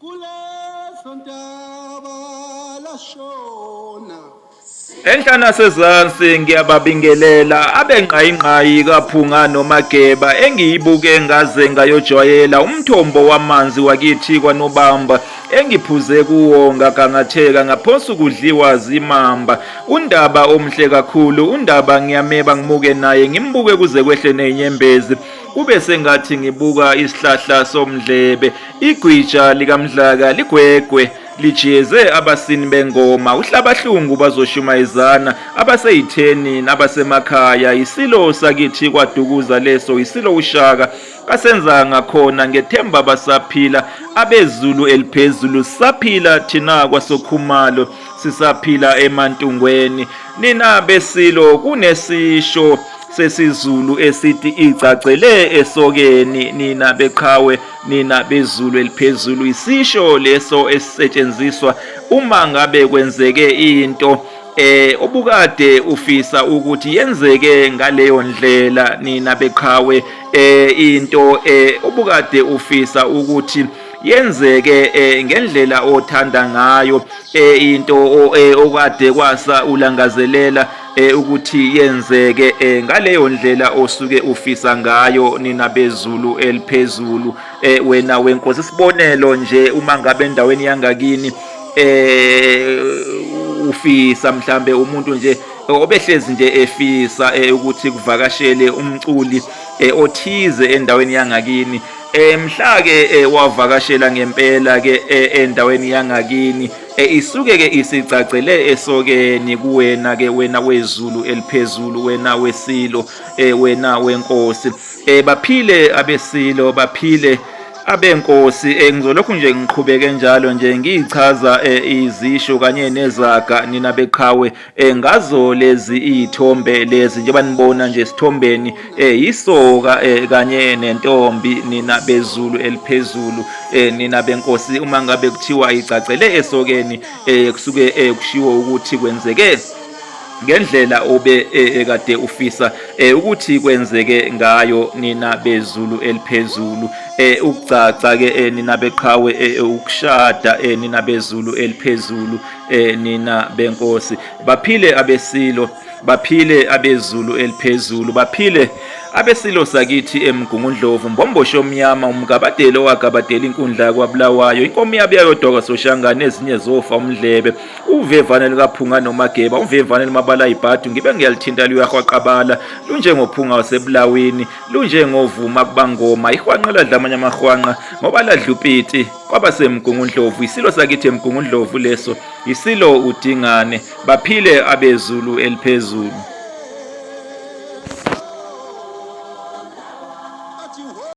Kulezo ntaba lashona. Enhla nasezansi ngiyababingelela abengqayingqayi kaPhunga noMageba engiyibuke ngaze ngayojwayela umthombo wamanzi wakithi kwaNobamba engiphuze kuwo ngagangatheka ngaphonsa ukudliwa zimamba. Undaba omhle kakhulu undaba ngiyameba ngimuke naye ngimbuke kuze kwehle nezinyembezi kube sengathi ngibuka isihlahla somdlebe. Igwija likaMdlaka ligwegwe lijiyeze abasini bengoma uhlabahlungu bazoshumayezana abaseyitheni nabasemakhaya isilo sakithi kwadukuza leso isilo uShaka kasenza ngakhona ngethemba basaphila abezulu eliphezulu saphila thina kwasokhumalo sisaphila emantungweni nina besilo kunesisho sesiZulu esithi igcagcele esokeni nina beqhawe nina bezulu eliphezulu. Isisho leso esisetshenziswa uma ngabe kwenzeke into obukade ufisa ukuthi yenzeke ngaleyo ndlela nina beqhawe, into obukade ufisa ukuthi yenzeke ngendlela othanda ngayo, into okade kwasa ulangazelela ukuthi yenzeke ngaleyo ndlela osuke ufisa ngayo nina bezulu eliphezulu, wena wenkosi. Isibonelo nje, uma ngabe endaweni yangakini ufisa mhlambe umuntu nje obehlezi nje efisa ukuthi kuvakashele umculi othize endaweni yangakini, mhla ke wavakashela ngempela ke endaweni yangakini, isuke ke isicacele esokeni kuwena ke wena wezulu eliphezulu, wena wesilo, wena wenkosi. Baphile abesilo, baphile abenkosi. Ngizolokhu nje ngiqhubeke njalo nje ngiyichaza izisho kanye nezaga nina beqhawe, ngazo lezi izithombe lezi njengoba nibona nje esithombeni, yisoka kanye nentombi nina bezulu eliphezulu, nina benkosi. Uma ngabe kuthiwa igcagcele esokeni, kusuke kushiwo ukuthi kwenzeke ngendlela obe ekade ufisa ukuthi kwenzeke ngayo nina bezulu eliphezulu. Ukugcagca ke nina beqhawe, ukushada nina bezulu eliphezulu, nina benkosi. Baphile abesilo, baphile abezulu eliphezulu, baphile abesilo sakithi eMgungundlovu. Mbombosho omnyama, umgabadelo owagabadela inkundla kwaBulawayo, inkomo yabuya yodwa soShangane, ezinye zofa umdlebe, uvevane likaPhunga noMageba, uvevane limabala ibhadu, ngibe ngiyalithinta luyahwaqabala, lunjengophunga wasebulawini, lunjengovuma kubangoma, ihwanqa ladla amanye amahwanqa ngoba ladla upiti kwaba seMgungundlovu. Isilo sakithi eMgungundlovu leso, isilo uDingane. Baphile abezulu eliphezulu.